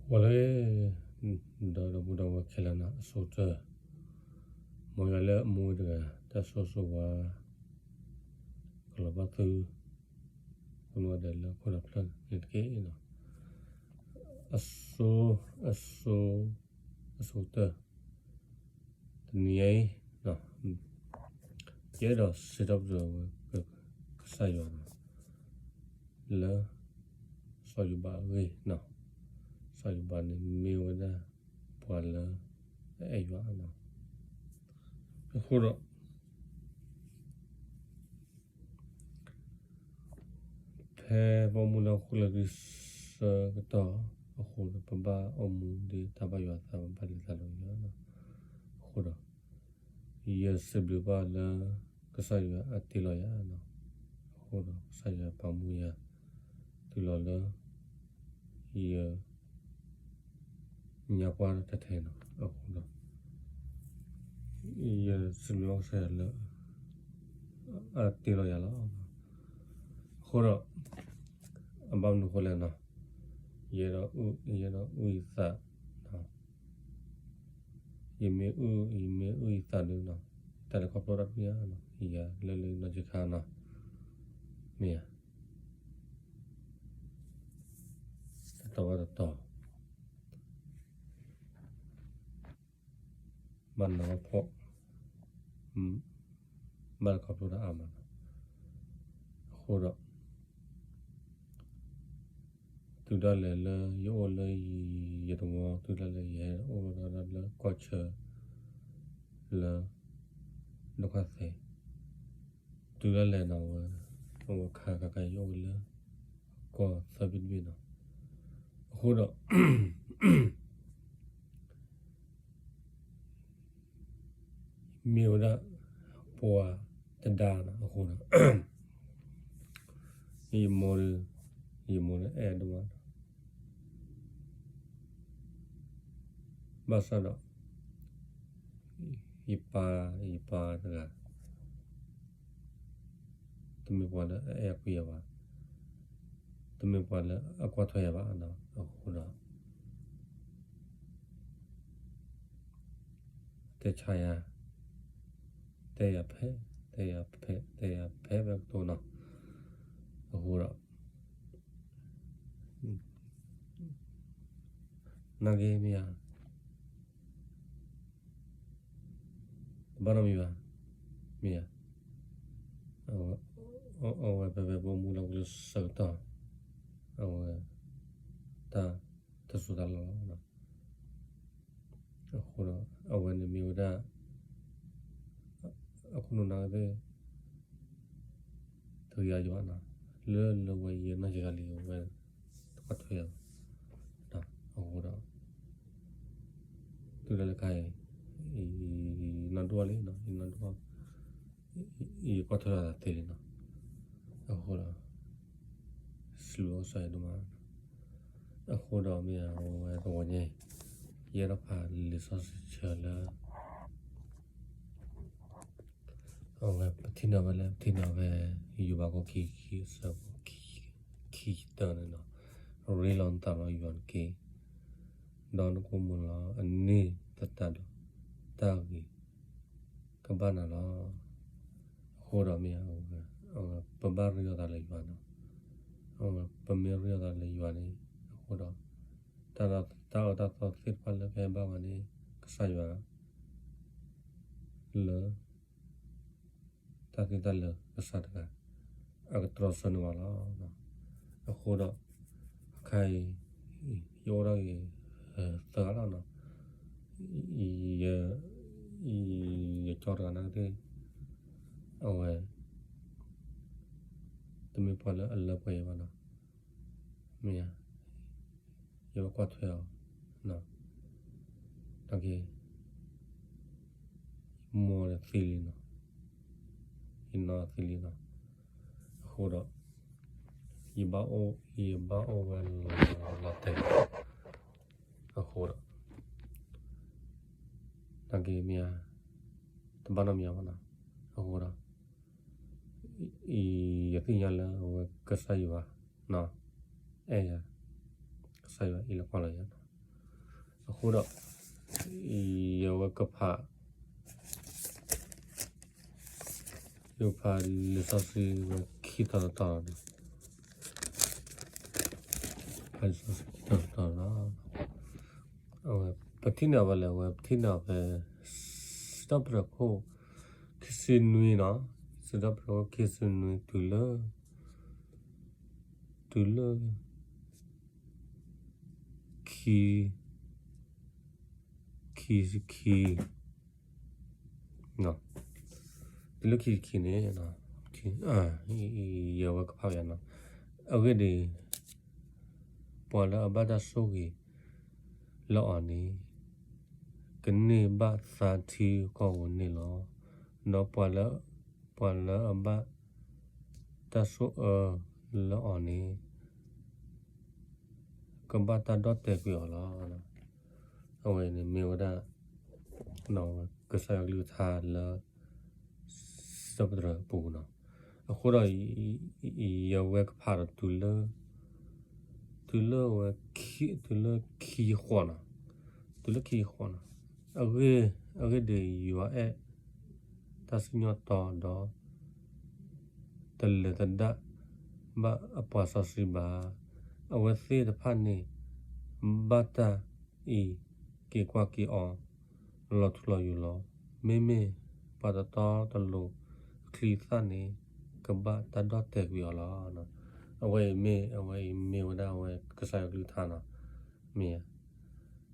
ပှၤလၢ ဒီးဒီပုၢ်ဒီဝဲၢ်ခဲလၢာ်န့ၣ် အဆိကတၢၢ်, မ်ယွၤလၢအမူဝဲတဂၤ တၢ်ဆိၣ်ဂ့ၤဆိၣ်ဝါ ကလီၤဘၣ်သု ကိးဂၤဒဲးလၢဟီၣ်ခိၣ်ဒီဖျၢၣ်န့ၣ်တက့ၢ်. အဆိ, အဆိ, အဆိကတၢၢ် တနံၤအံၤ ယအဲၣ်ဒိးစံးထီၣ်ပတြၢၤဝဲ ကစၢ်ယွၤ လၢ စီၤယိၤဘးအဂ့ၢ်, စီၤယိၤဘးန့ၣ်မ့ၢ်ဝဲဒၣ် ပှၤလၢ အအဲၣ်ယွၤလီၤ. အဃိဒီး ဖဲပအိၣ်မူလၢဟီၣ်ခိၣ်ချၢဒ်ဆၢကတီၢ်အဃိဒီး ပဘၣ်အိၣ်မူဒ်တၢ်ဘၣ်ယွၤအသး ပဘၣ်လဲၤသးလၢယွၤလီၤ. အဃိဒီး ယစံးဘျုးဘၣ်လၢ ကစၢ်ယွၤအတ့လီၤယၤလီၤ. အဃိဒီးကစၢ်ယွၤပာ်မူယၤ တုၤလီၤလၢ ယ ညါပှၢ်တထဲန့ၣ်လီၤ. အဃိဒီး ယစံးဘျုးဘၣ်ကစၢ်ယွၤလၢ အတ့လီၤယၤလီၤ. အဃိဒီး အဘၣ်မနုၤအဃိလဲၣ်န့ၣ်လီၤ, ယအဲၣ်ဒိး, ယအဲၣ်ဒိးအုၣ်ယသး, ယမ့ၢ်အုၣ်, ယမ့ၢ်အုၣ်ယသးဒီးလီၤ, တၢ်လဲၤခီဖျိတၢ်တဖုန့ၣ်လီၤ, ယၤလၢလၢနီၢ်က့ခါန့ၣ်လီၤ, မ့ၢ်ဧါ. တတီၤဘၣ်တတီၤ ဘၣ်နးဘၣ်ဖှီၣ်, ဘၣ်လဲၤခီဖျိတၢ်အါမးလီၤ. အဃိဒီး တုၤဒၣ်လဲာ်လၢယအိၣ်လၢယတဝီ, တုၤဒၣ်လဲာ်ယဟဲအိၣ်ဒီးလၢကီၢ်ဆၢ လၢ ဒုက္ခသည်, တုၤဒၣ်လဲာ်န့ၣ် အဝဲခါခါခါ ယအိၣ်လၢ ကီၢ်သၢဘ့ၣ်တဘ့ၣ်န့ၣ်လီၤ. အဃိဒီး မ့ၢ်ဝဲဒၣ် ပှၤတဒါန့ၣ်လီၤ. အဃိဒီး ယမိၢ်ဒီး, ယမိၢ်ဒီးအဲၣ်ဒိၣ်မး, ဘၣ်ဆၣ်ဒီး ယပၢ်, ယပၢ်တဂၤ တမ့ၢ်ပှၤလၢအအဲၣ်အကွံယၤဘၣ်, တမ့ၢ်ပှၤလၢအကွၢ်ထွဲယၤဘၣ်န့ၣ်လီၤ. အဃိဒီး တဲဆါယၤ, တဲယၤဖဲ, တဲယၤဖဲ, တဲယၤဖဲဖဲကတိၤန့ၣ်လီၤ. အဃိဒီး နာ်က့မ့ၢ်ဧါ, တဘၣ်နီတမံၤဘၣ်, မ့ၢ်ဧါ. အဝဲဖဲဖဲပအိၣ်မူလၢဟီၣ်ခိၣ်ချၢဆၢကတီၢ်, အဝဲ တၢ်တစိၤတၢ်လီၢ်လီၤ. အဃိဒီး အဝဲန့ၣ်မ့ၢ်ဝဲဒၣ် အခိၣ်နူာ်နၢ်သ့ၣ် တဂ့ၤယၤဘၣ်န့ၣ်လီၤ, လၢလၢဝဲယဲနီၢ်က့ခါလံ အဝဲတကွၢ်ထွဲယၤဘၣ်. အဃိဒီး တုၤဒၣ်လဲာ်ခါအံၤ ယနီၢ်ဒိၣ်လံန့ၣ်လီၤ, ယနီၢ်ဒိၣ်, ယကွၢ်ထွဲအသးသ့လံန့ၣ်လီၤ. အဃိဒီး စံးဘျုးကစၢ်ယွၤဒိၣ်မး. အဃိဒီးမ့ၢ်အဝဲတဝီညါအံၤ ယအဲၣ်ဒိးဖးလံာ်စီဆှံဆၢလၢ အဝဲပထံၣ်န့ၢ်ဝဲလၢ ပထံၣ်န့ၢ်ဝဲ ယိၤဘး ခိၣ်ခံဆၢဖိ ခံဆံတၢန့ၣ်လီၤ. ရ့လိာ်နသးဒီးယွၤတက့ၢ်, ဒီးနကအိၣ်မူလၢအန့ၢ်သတးဒီး တၢ်ဂ့ၤ ကဘၣ်နၤလီၤ. အဃိဒီးမ့ၢ် ပဘၣ်ရ့လိာ်သးလၢယွၤန့ၣ်လီၤ. ပမ့ၢ်ရ့လိာ်သးလၢယွၤန့ၣ် အဃိဒီး တၢ်အၢတၢ်သီသ့ၣ်တဖၣ်လၢကဟဲဘၣ်ပှၤန့ၣ် ကစၢ်ယွၤ လၢ တၢ်သ့တၢ်လၢကစၢ်တဂၤ အကတြီဆၢန့ၢ်ပှၤလီၤ. အဃိဒီး အခါအံၤ ယအိၣ်ဒၣ်ဂ့ၤ သၢဂၤလီၤန့ၣ်လီၤ. ယကၠီတဂၤန့ၣ်သ့ၣ် အဝဲ တမ့ၢ်ပှၤလၢအလၢပှဲၤယၤဘၣ်န့ၣ်လီၤ. မ့ၢ်ဧါ, ယဘၣ်ကွၢ်ထွဲအီၤ နာ်က့ ယမိၢ်သံလံန့ၣ်လီၤ, ယနီၢ်သံလံန့ၣ်လီၤ. အဃိဒီး ယဘၣ်အိၣ်, ယဘၣ်အိၣ်ဝဲလီၤတဲာ်လီၤ. အဃိဒီး နာ်က့မ့ၢ်ဧါ, တဘၣ်နီတမံၤဘၣ်န့ၣ်လီၤ. အဃိဒီး ယသ့ၣ်ညါလၢအဝဲကစၢ်ယွၤ အဲၣ်ယၤ, ကစၢ်ယွၤအ့ၣ်လိာ်ကွၢ်လိာ်ယၤ အဃိဒီး ယဝဲကဖး ယကဖးလံာ်စီဆှံဝဲခံထီၣ်တတီၤလီၤန့ၣ်, ဖးလံာ်စီဆှံခံထီၣ်တတီၤလီၤ. အဝဲ ပထံၣ်န့ၢ်အီၤဖဲလဲၣ်, အဝဲပထံၣ်န့ၢ်အီၤဖဲ စံးထီၣ်ပတြၢၤခိၣ် ခံဆံနွံနီၤ, စံးထီၣ်ပတြၢၤခိၣ်ခံဆံနွံ တုၤလၢ တုၤလၢ ခံ ခံဆံခံ တုၤလၢခံဆံခံန့ၣ် ယဝဲကဖးယၤနီၤ, အဂ့ၢ်ဒ်အံၤ, ပှၤလၢအဘၣ်တၢ်ဆိၣ်ဂ့ၤလၢအီၤန့ၣ် ကန့ၢ်ဘၣ်သါထံကီၢ်ဧိၤန့ၣ်လီၤ. ဒီးပှၤလၢ ပှၤလၢအဘၣ်တၢ်ဆိၣ်အၢလၢအီၤန့ၣ် ကဘၣ်တၢ်ဒီၣ်တဲာ်ကွံာ်အီၤလီၤ. အဝဲန့ၣ်မ့ၢ်ဝဲဒၣ် ကစၢ်ယွၤကလုၢ်ကထါလၢ စံးထီၣ်ပတြၢၤအပူၤနီၤ. အဃိဒီး ယဝဲကဖးဒီးတုၤလၢ တုၤလၢဝဲ တုၤလၢခံဃီနီၤ, တုၤလၢခံဃီနီၤ, အဂ့ၢ် အဂ့ၢ်ဒ်အံၤ ယွၤအဲၣ် တၢ်စံၣ်ညီၣ်တီဒီး တလဲၤသဒၣ်ဘၣ်အပှၤစီဆှံဘၣ်. အဝဲသ့ၣ်တဖၣ်န့ၣ် ဘၣ်တၢ်အံးက့ၤကွၢ်က့ၤအီၤ လီၤထူလီၤယိာ်လီၤ. မ့မ့ၢ်ပှၤတတီတလိၤအချံအသၣ်န့ၣ် ကဘၣ်တၢ်ဒီၣ်တဲာ်ကွံာ်အီၤလီၤ. အဝဲအံၤမ့ၢ် အဝဲအံၤမ့ၢ်ဝဲဒၣ်အဝဲကစၢ်ယွၤကလုၢ်ကထါနီၤ, မ့ၢ်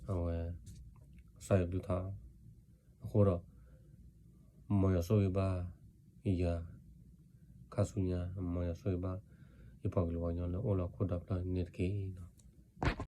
အဝဲ ကစၢ်ယွၤကလုၢ်ကထါ အဃိဒီး မ်ယွၤဆိၣ်ဂ့ၤဘၣ်ယၤ ခါဆူညါ မ်ယွၤဆိၣ်ဂ့ၤဘၣ် ယပှၤကလုာ်ပှၤကညီလၢအိၣ်လၢဟီၣ်ခိၣ်ဒီဖျၢၣ်န့ၣ်တက့ၢ်နီၤ.